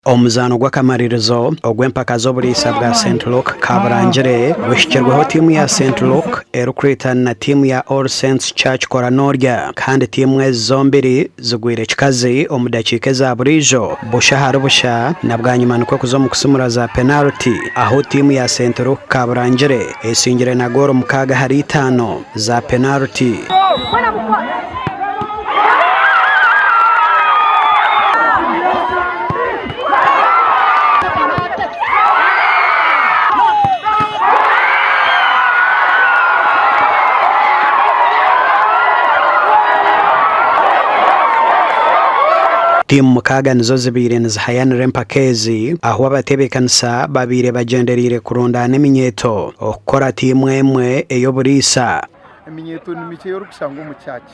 Omuzaano gw'akamaririzo ogw'empaka z'oburiisa bwa St Luke Kaburangire guhikirweho tiimu ya St Luke erikuriitana na tiimu ya All Saints Church Koranorya kandi tiimu ezi zombiri zigwire kikazi omu dakiika eza buriijo busha ahari busha na bwanyima nikwo kuza omu kusimura za penariti ahu tiimu ya St Luke Kaburangire esingire na goolo 6 ahari itaano za penariti. Tiimu 6 nizo zibaire nizihayanira empaka ezi ahu abatebeekanisa babaire bagyendereire kurundaana eminyeeto okukora tiimu emwe ey'oburiisa. Eminyeeto ni mikye ei orikushanga omu church.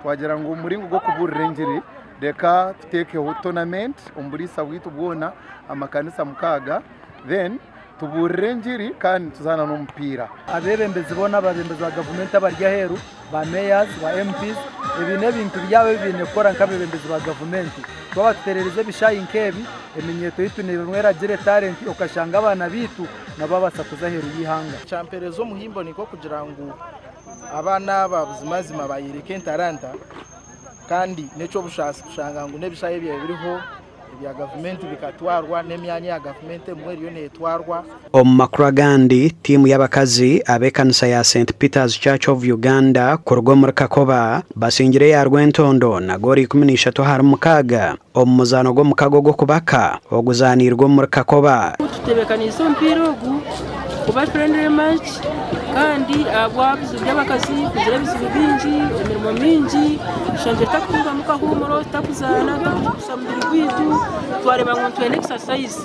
Twagira ngu omuringo gw'okubuurira engiri reka tuteekeho tournament omu buriisa bwaitu bwona amakanisa 6 then tubuurire engiri kandi tuzaana n'omupiira. Abeebembezi boona abeebembezi ba gavumenti abari aheeru, ba mayors, ba MPs, ebi n'ebintu byabo ebi baine kukora nk'abeebembezi ba gavumenti. Twaba tutereerize ebishaayi nk'ebi, eminyeeto yaitu neeba eragira etalenti okashanga abaana baitu nabo babaasa kuza aheeru y'eihanga. Kyampereza omuhimbo nikwo kugira ngu abaana aba buzimazima bayoreka entaranta kandi n'eky'obushaasi kushanga ngu n'ebishaayi ebibaire biriho ebya gavumenti bikatwarwa n'emyanya ya gavumenti ebimwe eriyo neetwarwa. Omu makuru agandi, tiimu y'abakazi ab'ekanisa ya St Peter's Church of Uganda kuruga omuri Kakoba basingire eya Rwentondo na goolo 13 ahari 6 omu muzaano gw'omukago gw'okubaka oguzaaniirwe omuri Kakoba. Tutebeekaniise omupiira ogu kuba friendly match kandi ahabw'ebizibu by'abakazi kugira ebizibu bingi, emirimo mingi, tushangire tutakutungamu kahuumuro, tutakuzaana, tutakugyikusa mubiri gwaitu, twareeba ngu nitwenda exercise.